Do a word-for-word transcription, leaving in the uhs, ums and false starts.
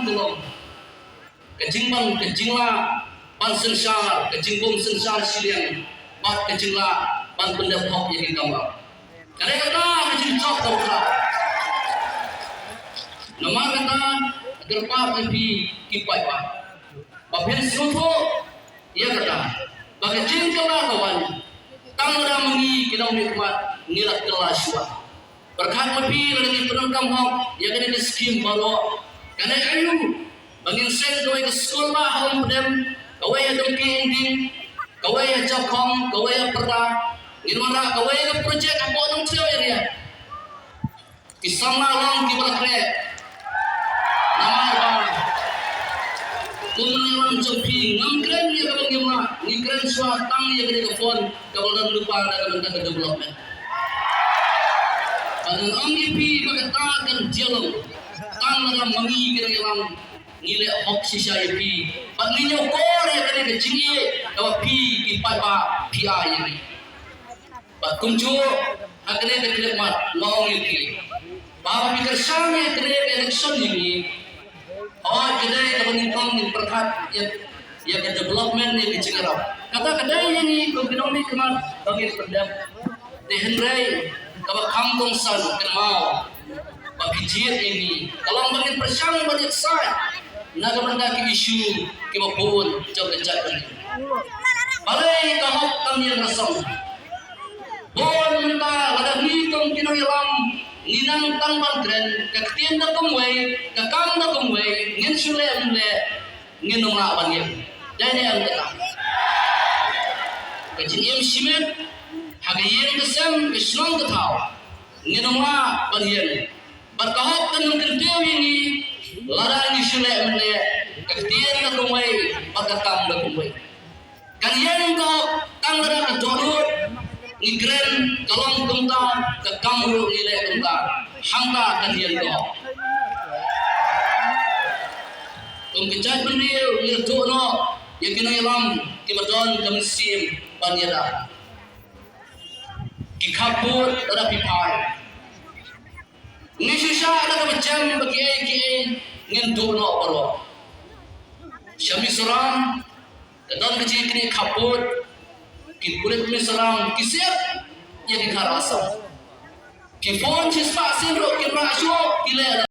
Ka jingban, ka jinglah ban synshar, ka jingbym synshar shiliang, bad ka jinglah ban pyndep hok ïa ki kamram. Ka dei kata ka jingjop kaba khraw. Namar kata, nga kyrpad ïa phi ki paidbah ba phin sngewthuh ïa kata, ba ka jingkylla ka wan, tang lada ma ngi ki nongmihkhmat ngi la kylla shuwa. Pyrkhat ma phi, lada ngi pyndonkam hok ïa kane ka skim baroh, kane aïu ba ngin seng kawei ka skul ba ha Umpdem, kawei ha Dongki Ingding, kawei ha Jakhong, kawei ha Pyrda, ngin wanrah kawei ka project hapoh Nongthiaw area. Ki samla long kiba la khreh. Namar ba kum nongïalam jong phi, ngam kren ïa kaba ngim lah, ngi kren shuwa tang ïa kane ka fund kaba la don lypa na ka bynta ka development. Bad ngan ong ïa phi ba kata kan jia long tang lada ma ngi ki nongïalam ngi leh hok shisha ïa phi. Bad ngi ñiewkor ïa kane ka jingïeit kaba phi ki paidbah phi ai ïa ngi. Bad kumjuh ha kane ka khyllipmat nga ong ïa phi ba haba phi kyrshan ïa kane ka election ïa ngi, hooid ka dei kaba nyngkong ngin pyrkhat ïa, ïa ka development, ïa ka jingïarap. Kata ka dei ïa ngi kum ki nongmihkhmat ba ngin pyndep. Te hynrei kaba kham kongsan kynmaw ba phi jied ïa ngi ka long ba ngin pyrshang ban ïaksaid na ka bynta ki issue kiba bun jong ka jaitbynriew. Balei ka hok kam ïeng rasong? Bun mynta lada ngi kum ki nongïalam ngi nang tang ban kren, ka ktien da kumwei, ka kam da kumwei, ngin shu leh ym leh, ngin ym lah ban ïeng. Dei ne em kata? Ka jingim shimet ha ka ïing ka sem, ka shnong ka thaw, ngin ym lah ban ïeng. Bad ka hok kan ym kyntiew ïa ngi lada ngi shu leh ym leh, ka ktien da kumwei bad ka kam da kumwei. Kan ïeng ka hok tang lada ka dohnud ngi kren, ka long kumta, ka kam ruh ngi leh kumta. Hangta kan ïeng ka hok. Kum ka jaitbynriew ngi ïathuh noh ïa ki nongïalam kiba don ka mynsiem ban ïada. Ki khappud lada phi phai, ngi shu shah da kaba jem ba kiei kiei ngin duh noh baroh. Sha Mizoram ka don ka jingkynnoh khappud, ki pulit Mizoram ki siat ïa ki khar Assam. Ki phone shispah sien ruh kim rah shuh, ki leh